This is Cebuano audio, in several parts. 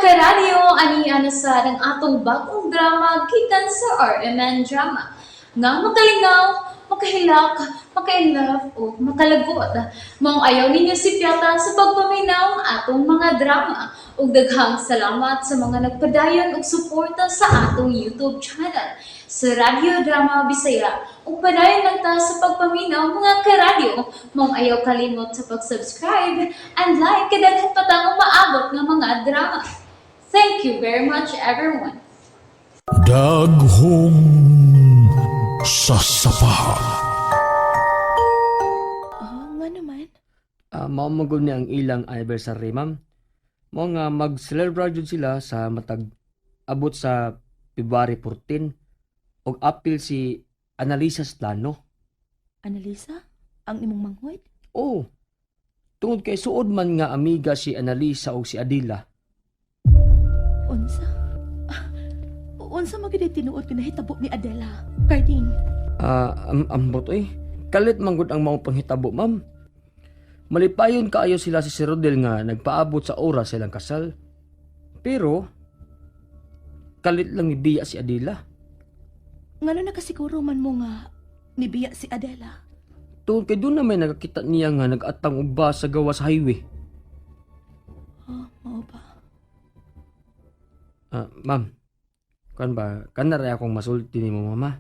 Karadyo, ani na sa ang atong bagong drama gikan sa RMN Drama nga makalingaw, makahilak, maka-inlove o makalagot. Maong ayaw ninyo sipyata sa pagpaminaw atong mga drama. Ug daghang salamat sa mga nagpadayon og suporta sa atong YouTube channel sa Radyo Drama Bisaya. Ug padayon lang ta sa pagpaminaw, mga karadyo. Maong ayaw kalimot sa pag-subscribe and like kay daghan pa tang umaabot nga mga drama. Thank you very much, everyone. Daghong sasapa. Oh, nga naman. Mao man gud ni ang ilang anniversary, ma'am. Mao nga mag-celebrate jud sila sa matag abot sa February 14 og apil si Annalisa Plano. Annalisa, ang imong manghod? Oh. Tungod kay suod man nga amiga si Annalisa og si Adila. Unsa? Unsa man gid tinuod nga nahitabo ni Adela? Carding. Ambot oy. Kalit man gud ang maong panghitabo, ma'am. Malipayon kaayo sila si Sir Rodel nga nagpaabot sa oras sa ilang kasal. Pero kalit lang nibiya si Adela. Ngano nakasiguro man mo nga nibiya si Adela? Tungod kay doon na may nakakita niya nga nag-atang og bus sa gawas highway. Oh, mao ba? Ma'am, kan ba, kanara akong masulti ni mo, mama?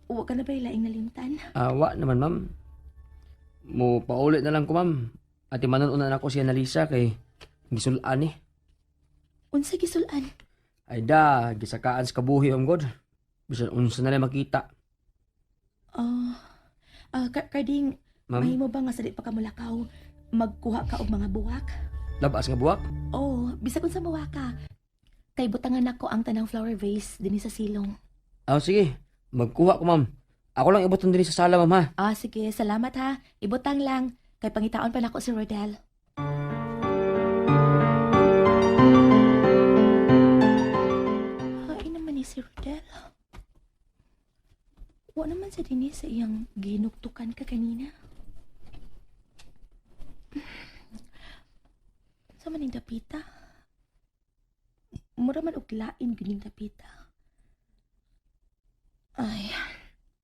Wa ka na ba laing nalimtan? Wa naman, ma'am. Mo paulit na lang ko, ma'am. Ati manon-unan ako si Annalisa kay gisulaan eh. Unsa gisulan? Ay da, gisakaan sa kabuhi, ma'am God. Bisan unsa na lang makita. Oh, Carding, Ma'am, mahimo ba nga sa di pa ka mulakaw, magkuha ka og mga buwak? Labas nga buwak? Oh, bisag unsa mawa ka. Kay butangan nako ang tanang flower vase dinhi sa silong. Sige. Magkuha ko, ma'am. Ako lang ibutan din sa sala, ma'am, ha? Sige, salamat ha. Ibutang lang. Kay pangitaon pa nako si Rodel. Ay naman ni si Rodel. Wa naman sa dinhi sa iyang ginuktukan ka kanina. Sa maning dapita? Mura man og lain gining dapita. Ay,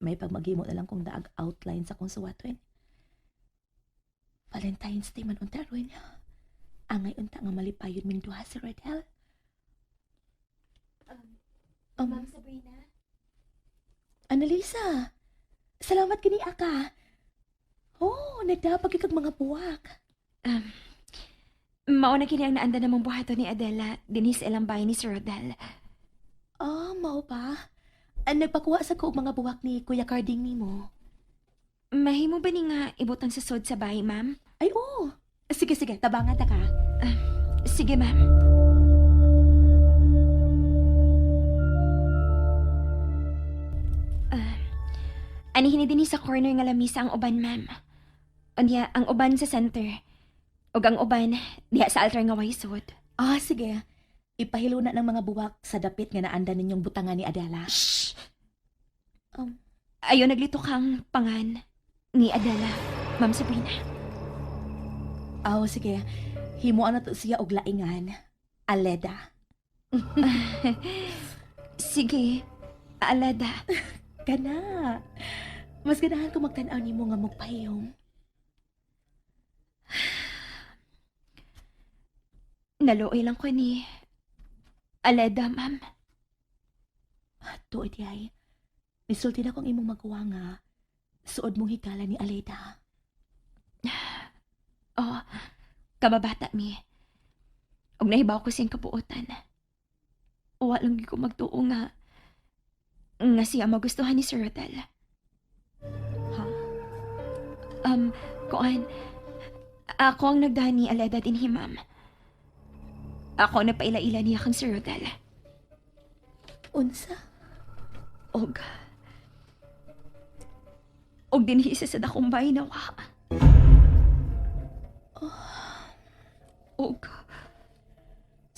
may pagmaghimo na lang kong daag outline sa kong suwatwin. Valentine's Day man unta ron. Angay unta nga malipayon ming duha si Rodel. Ma'am Sabrina? Annalisa, salamat kini aka. Oh, nagdapag kag mga buwak. Mao na kini ang naanda namong buhaton ni Adela dinhi sa ilang bahay ni Sir Rodel. Mao pa. Ang nagpakuha sa ko og mga buwak ni Kuya Carding nimo. Mahimo ba ni nga ibutang sa sod sa bahay, ma'am? Ay, oo. Sige, sige, tabangan ta ka. Sige, ma'am. Anihin ni dinhi sa corner nga lamisa ang uban, ma'am. Unya, ang uban sa center. Ug ang uban diha sa altar nga way sod. Sige. Ipahilo na ng mga buwak sa dapit nga naanda ninyong butangan ni Adela. Shh! Um. Ayo naglito kang pangan ni Adela, Ma'am Sabrina. Aw, sige. Himuan na to siya og laingan. Aleda. Sige, Aleda. Kana. Mas ganahan ko magtan-aw nimo nga magpahiyom. Naluoy lang ko ni Aleda, ma'am. Tuod yay. Nisulti na kong imong magawa nga suod mong higala ni Aleda. Oh, kababata mi. Og nahibaw ko siyang kabuotan. Wa lang gyud ko magtuo nga siya magustuhan ni Sir Rodel. Ha? Kuan, ako ang nagdahan ni Aleda dinhi, ma'am. Ako ang nagpaila-ila niya kang Sir Rodel. Unsa? Og dinhi sa dakong bahay nawa. Og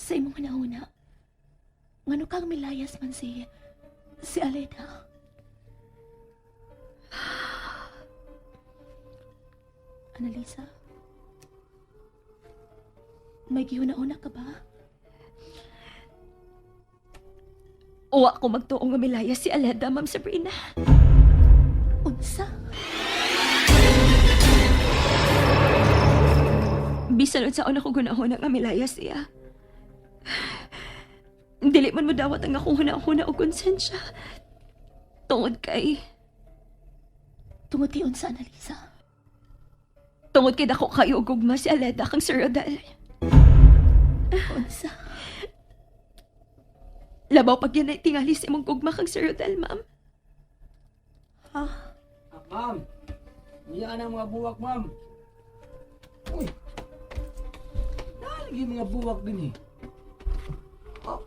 Sa imong hunahuna, ngano kang milayas man si Aleda? Annalisa? May gihuna-huna ka ba? Uwa ko magtuo nga milaya si Aleda, Ma'am Sabrina. Unsa? Bisan unsaon ako gunahuna nga milaya siya. Dili man mo dawat ang akong huna-huna o konsensya. Tungod kay... Tungod kay unsa, Annalisa? Tungod kay dako kayo og gugma si Aleda kang Sir Rodel. Unsa? Labaw pag yan ay tingali sa imong gugma kang Sir Rodel, ma'am. Ha? Ma'am, niya ang mga buwak, ma'am. Uy, nalagi mga buwak din eh. Oh,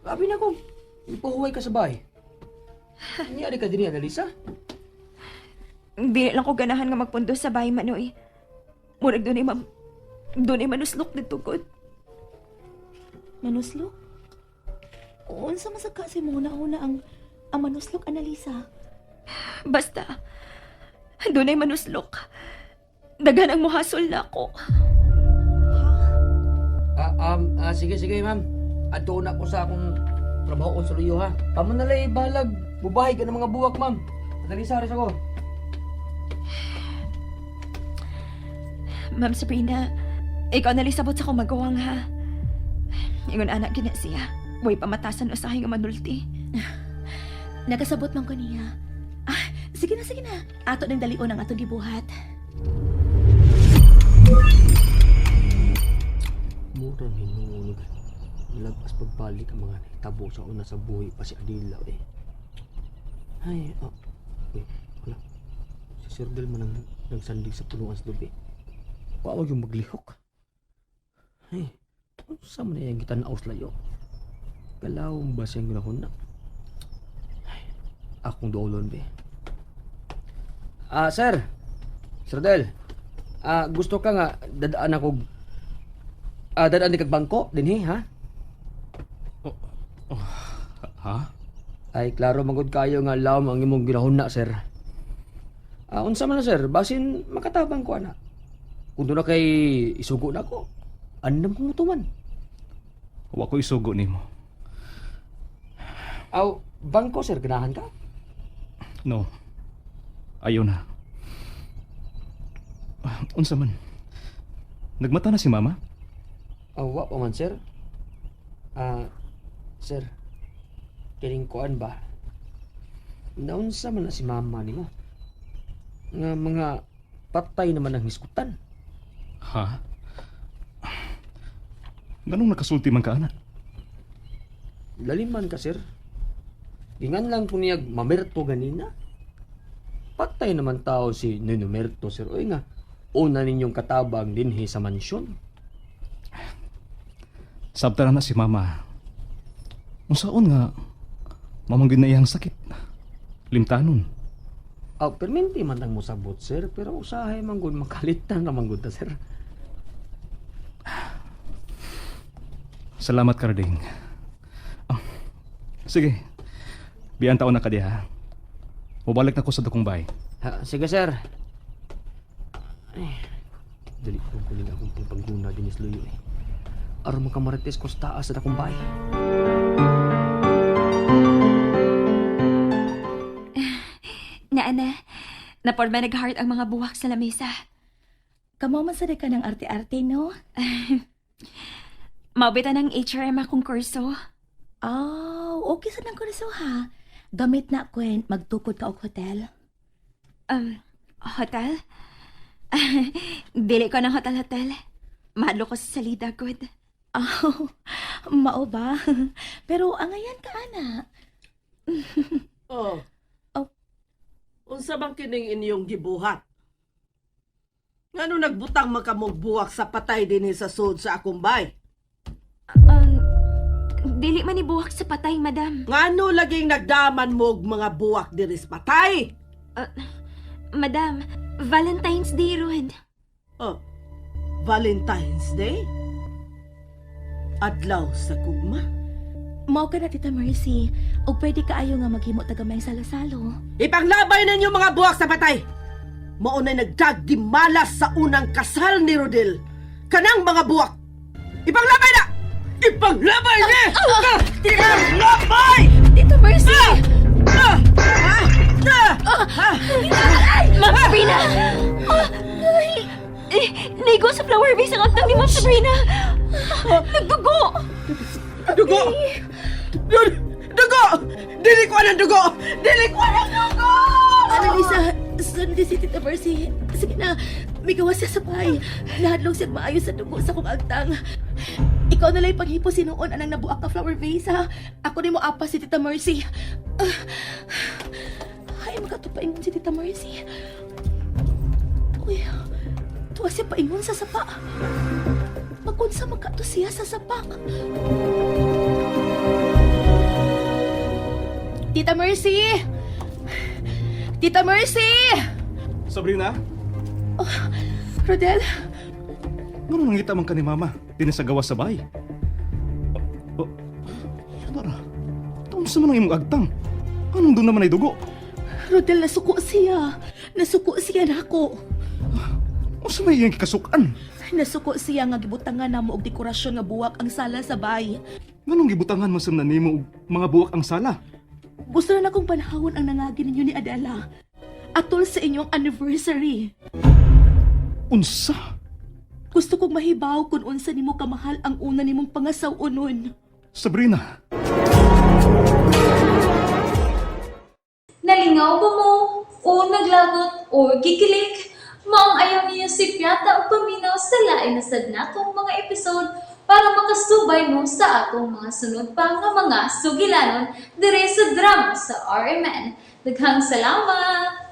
labi na kong ipahuway ka sa bahay. Niya di ka din, Annalisa. Dili lang ko ganahan nga magpundo sa bahay, Manoy. Murag dunay ma... Dunay manuslok didto gud. Manuslok? Unsa man sa kasi mo una ang manuslok, Annalisa? Basta, dunay manuslok. Daghan ang muhasol na ako. Sige, sige, ma'am. Adto na ko sa akong trabaho ko sa luyo, ha? Kamo na lang balag. Bubahay ka ng mga buwak, ma'am. Annalisa, aris ako. Ma'am Sabrina, ikaw na sabot sa akong magawang ha. Ingon anak gina siya. Way pamatasan usahay nga manulti. Nakasabot man ko niya. Ah, sige na, sige na. Ato nang dalion ang atong gibuhat. Murang hinunog. Lagpas pagbalik ang mga nahitabo sa una sa buhi pa si Adila eh. Ay, oh. Uy, wala. Si Sir Del man ang nagsandig sa punuan sa lubi. Wawag yung maglihok. Ay, unsa man na yung gitanaw sa layo? Galaw ba siyang ginahon na? Ay, akong doolon be. Ah, sir. Sir Del. Ah, gusto ka nga dadaan ako dadaan di kag bangko dinhi ha? Ha? Ay klaro magud kayo nga lawom ang imong ginahuna sir. Ah, unsa man na sir, basin makatabang ko ana. Kung doon na kay isugo na ko, andam kong mutuman. Wa ko isugo nimo. Aw, bangko sir, ganahan ka? No. Ayaw na. Unsa man? Nagmata na si mama? Aw, wa pa man sir. Ah, sir, kining kuan ba? Naunsa man na si mama nimo? Nga mga patay naman ang hisgutan. Ha? Ganong nakasulti man ka ana? Laliman ka, sir. Gingan lang ko niyag mamerto ganina. Patay naman tao si Nino Merto, sir. Uy nga, una ninyong katabang dinhi sa mansyon. Sabta na na si mama. Unsaon nga mamanggid na iyang sakit. Limtanon. Aw, perminti man ang mosabot, sir. Pero usahay man gud, makalitan na man gud ta, sir. Salamat Karding. Ah, sige. Biyan taon na ka diha. Mubalik na ko sa dakong bay. Ha, sige, sir. Ay, dali kong kuling akong pagpaguna din is luyo eh. Aron makamarites ko sa taas sa dakong bahay. Naana, naporma nag-heart ang mga buwak sa lamesa. Kamo man sad ka ng arte-arte, no? Maubita ng HRM akong kurso. Oh, okay sa nang kurso ha. Gamit na kwen magtukod ka og hotel. Hotel? Dili ko ng hotel-hotel. Mahadlo ko sa salida, good. Oh, mao ba? Pero angayan ka ana. Oh. Oh. Unsa bang kining inyong gibuhat? Ngano nagbutang makamugbuwak sa patay dinhi sa sud sa akong bay? Dili man ni buwak sa patay, madam. Ngano laging nagdaman mo og mga buwak diri sa patay? Madam, Valentine's Day ron. Oh. Valentine's Day? Adlaw sa gugma? Mao ka na Tita Mercy. Og pwede kaayo nga maghimo ta gamay salo-salo. Ipanglabay ninyo mga buwak sa patay! Mao na nagdagdimalas sa unang kasal ni Rodel. Kanang mga buwak! Ipanglabay na! Ipanglabay ni! Ah! Ipanglabay! Tita Mercy! Ah! Ah! Ah! Ah! Ma'am Sabrina! Ah, ay, eh, naigo sa flower vase ang agtang ni Ma'am Sabrina. Nagdugo! Dugo! Dugo! Dili ko ang dugo! Dili ko ang dugo! Annalisa, sundi si Tita Mercy. Sige na, may gawas siya sa bahay. Nahadlong siya maayo sa dugo sa kong agtang. Ikaw na lang paghipo sinuon anang nabuak ka flower vase, ha? Ako ni mo apa si Tita Mercy. Ah. Ay, makatupaingon si Tita Mercy. Uy, tuwa siya paingon sa sapa. Makunsa magkato siya sa sapa. Tita Mercy! Tita Mercy! Sabrina, Rodel, ngano nangita man ka ni mama? Dinhi sa gawas sa bay. Oh, oh, ra. Taon sa man ang imong agtang? Anong doon naman ay dugo? Rodel, nasuko siya. Nasuko siya nako. Unsa may iyang kikasukan? Nasuko siya nga gibutangan namo og dekorasyon nga buwak ang sala sa bay. Nganong gibutangan man sa nimo og mga buwak ang sala? Gusto na akong panahon ang nangagi ninyo ni Adela. Atol sa inyong anniversary. Unsa? Gusto kong mahibaw kung unsa nimo kamahal ang una nimong pangasaw-unon. Sabrina, Nalingaw ba mo? O naglagot o gikilig? Maong ayaw niyo si Piata o paminaw sa lain na sad natong mga episode para makasubay mo sa atong mga sunod pa nga mga sugilanon dire sa drama sa RMN. Daghang salamat!